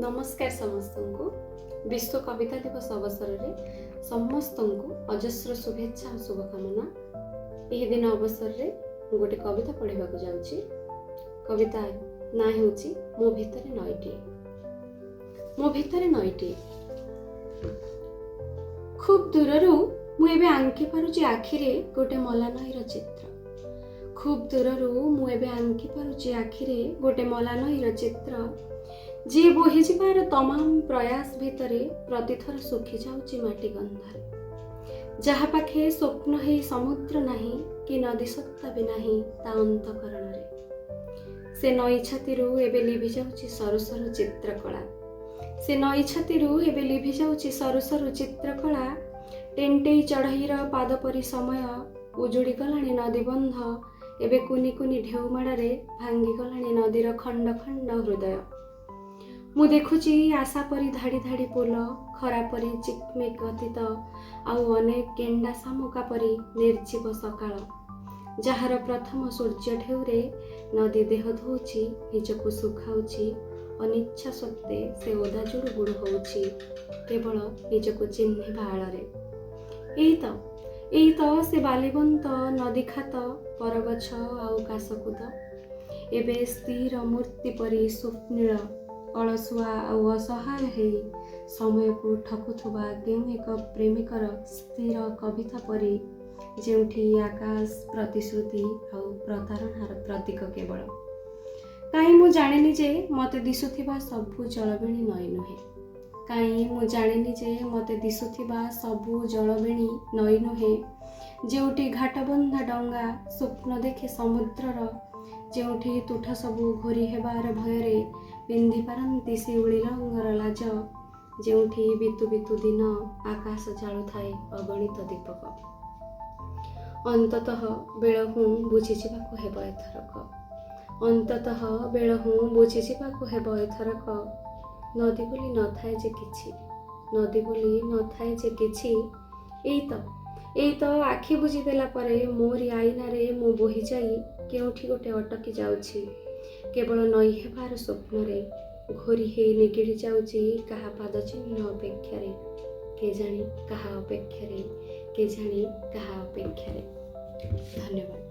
ନମସ୍କାର ସମସ୍ତଙ୍କୁ। ବିଶ୍ୱ କବିତା ଦିବସ ଅବସରରେ ସମସ୍ତଙ୍କୁ ଅଜସ୍ର ଶୁଭେଚ୍ଛା ଓ ଶୁଭକାମନା। ଏହି ଦିନ ଅବସରରେ ମୁଁ ଗୋଟେ କବିତା ପଢ଼ିବାକୁ ଯାଉଛି। କବିତା ନାଁ ହେଉଛି ମୋ ଭିତରେ ନଈଟିଏ। ମୋ ଭିତରେ ନଈଟିଏ। ଖୁବ୍ ଦୂରରୁ ମୁଁ ଏବେ ଆଙ୍କି ପାରୁଛି ଆଖିରେ ଗୋଟେ ମଲା ନଈର ଚିତ୍ର। ଖୁବ୍ ଦୂରରୁ ମୁଁ ଏବେ ଆଙ୍କି ପାରୁଛି ଆଖିରେ ଗୋଟେ ମଲା ନଈର ଚିତ୍ର, ଯିଏ ବୋହିଯିବାର ତମାମ ପ୍ରୟାସ ଭିତରେ ପ୍ରତିଥର ଶୁଖିଯାଉଛି ମାଟି ଗନ୍ଧରେ, ଯାହା ପାଖେ ସ୍ୱପ୍ନ ହେଇ ସମୁଦ୍ର ନାହିଁ କି ନଦୀ ସତ୍ତା ବି ନାହିଁ ତା ଅନ୍ତଃକରଣରେ। ସେ ନଈ ଛାତିରୁ ଏବେ ଲିଭି ଯାଉଛି ସରୁ ସରୁ ଚିତ୍ରକଳା। ସେ ନଈ ଛାତିରୁ ଏବେ ଲିଭି ଯାଉଛି ସରୁ ସରୁ ଚିତ୍ରକଳା। ଟେଣ୍ଟେଇ ଚଢ଼େଇର ପାଦ ପରି ସମୟ ଉଜୁଡ଼ି ଗଲାଣି ନଦୀବନ୍ଧ। ଏବେ କୁନି କୁନି ଢେଉମାଡ଼ରେ ଭାଙ୍ଗିଗଲାଣି ନଦୀର ଖଣ୍ଡ ଖଣ୍ଡ ହୃଦୟ। ମୁଁ ଦେଖୁଛି ଆଶା ପରି ଧାଡ଼ି ଧାଡ଼ି ପୋଲ, ଖରା ପରି ଚିକମିକ ଅତୀତ, ଆଉ ଅନେକ ଗେଣ୍ଡା ଶାମୁକା ପରି ନିର୍ଜୀବ ସକାଳ, ଯାହାର ପ୍ରଥମ ସୂର୍ଯ୍ୟ ଢେଉରେ ନଦୀ ଦେହ ଧୋଉଛି, ନିଜକୁ ଶୁଖାଉଛି। ଅନିଚ୍ଛା ସତ୍ତ୍ୱେ ସେ ଓଦା ଜୁଡ଼ୁବୁଡ଼ୁ ହେଉଛି କେବଳ ନିଜକୁ ଚିହ୍ନିବା ଆଳରେ। ଏଇ ତ ସେ ବାଲିବନ୍ତ, ନଦୀ ଖାତ, ବରଗଛ ଆଉ କାଶକୁଦ, ଏବେ ସ୍ଥିର ମୂର୍ତ୍ତି ପରି ସ୍ୱପ୍ନିଳ, ଅଳସୁଆ ଆଉ ଅସହାୟ ହେଇ ସମୟକୁ ଠକୁଥିବା କେଉଁ ଏକ ପ୍ରେମିକର ସ୍ଥିର କବିତା ପରି, ଯେଉଁଠି ଆକାଶ ପ୍ରତିଶ୍ରୁତି ଆଉ ପ୍ରତାରଣାର ପ୍ରତୀକ କେବଳ। କାହିଁ ମୁଁ ଜାଣିନି ଯେ ମୋତେ ଦିଶୁଥିବା ସବୁ ଜଳବେଣୀ ନଈ ନୁହେଁ। କାହିଁ ମୁଁ ଜାଣିନି ଯେ ମୋତେ ଦିଶୁଥିବା ସବୁ ଜଳବେଣୀ ନଈ ନୁହେଁ। ଯେଉଁଠି ଘାଟବନ୍ଧା ଡଙ୍ଗା ସ୍ୱପ୍ନ ଦେଖେ ସମୁଦ୍ରର, ଯେଉଁଠି ତୁଠ ସବୁ ଘୋରି ହେବାର ଭୟରେ ପିନ୍ଧି ପାରନ୍ତି ଶିଉଳି ରଙ୍ଗର ଲାଜ, ଯେଉଁଠି ବିତୁ ବିତୁ ଦିନ ଆକାଶ ଜାଳୁଥାଏ ଅଗଣିତ ଦୀପକ। ଅନ୍ତତଃ ବେଳହୁଁ ବୁଝିଯିବାକୁ ହେବ ଏଥରକ। ଅନ୍ତତଃ ବେଳହୁଁ ବୁଝିଯିବାକୁ ହେବ ଏଥରକ, ନଦୀ ବୋଲି ନଥାଏ ଯେ କିଛି, ନଦୀ ବୋଲି ନଥାଏ ଯେ କିଛି। ଏଇ ତ ଆଖି ବୁଜିଦେଲା ପରେ ମୋରି ଆଇନାରେ ମୁଁ ବୋହିଯାଇ କେଉଁଠି ଗୋଟେ ଅଟକି ଯାଉଛି କେବଳ ନଈ ହେବାର ସ୍ୱପ୍ନରେ, ଘୋରି ହେଇ ନିଗିଡ଼ି ଯାଉଛି କାହା ପାଦଚିହ୍ନ ଅପେକ୍ଷାରେ, କେଜାଣି କାହା ଅପେକ୍ଷାରେ, କେଜାଣି କାହା ଅପେକ୍ଷାରେ। ଧନ୍ୟବାଦ।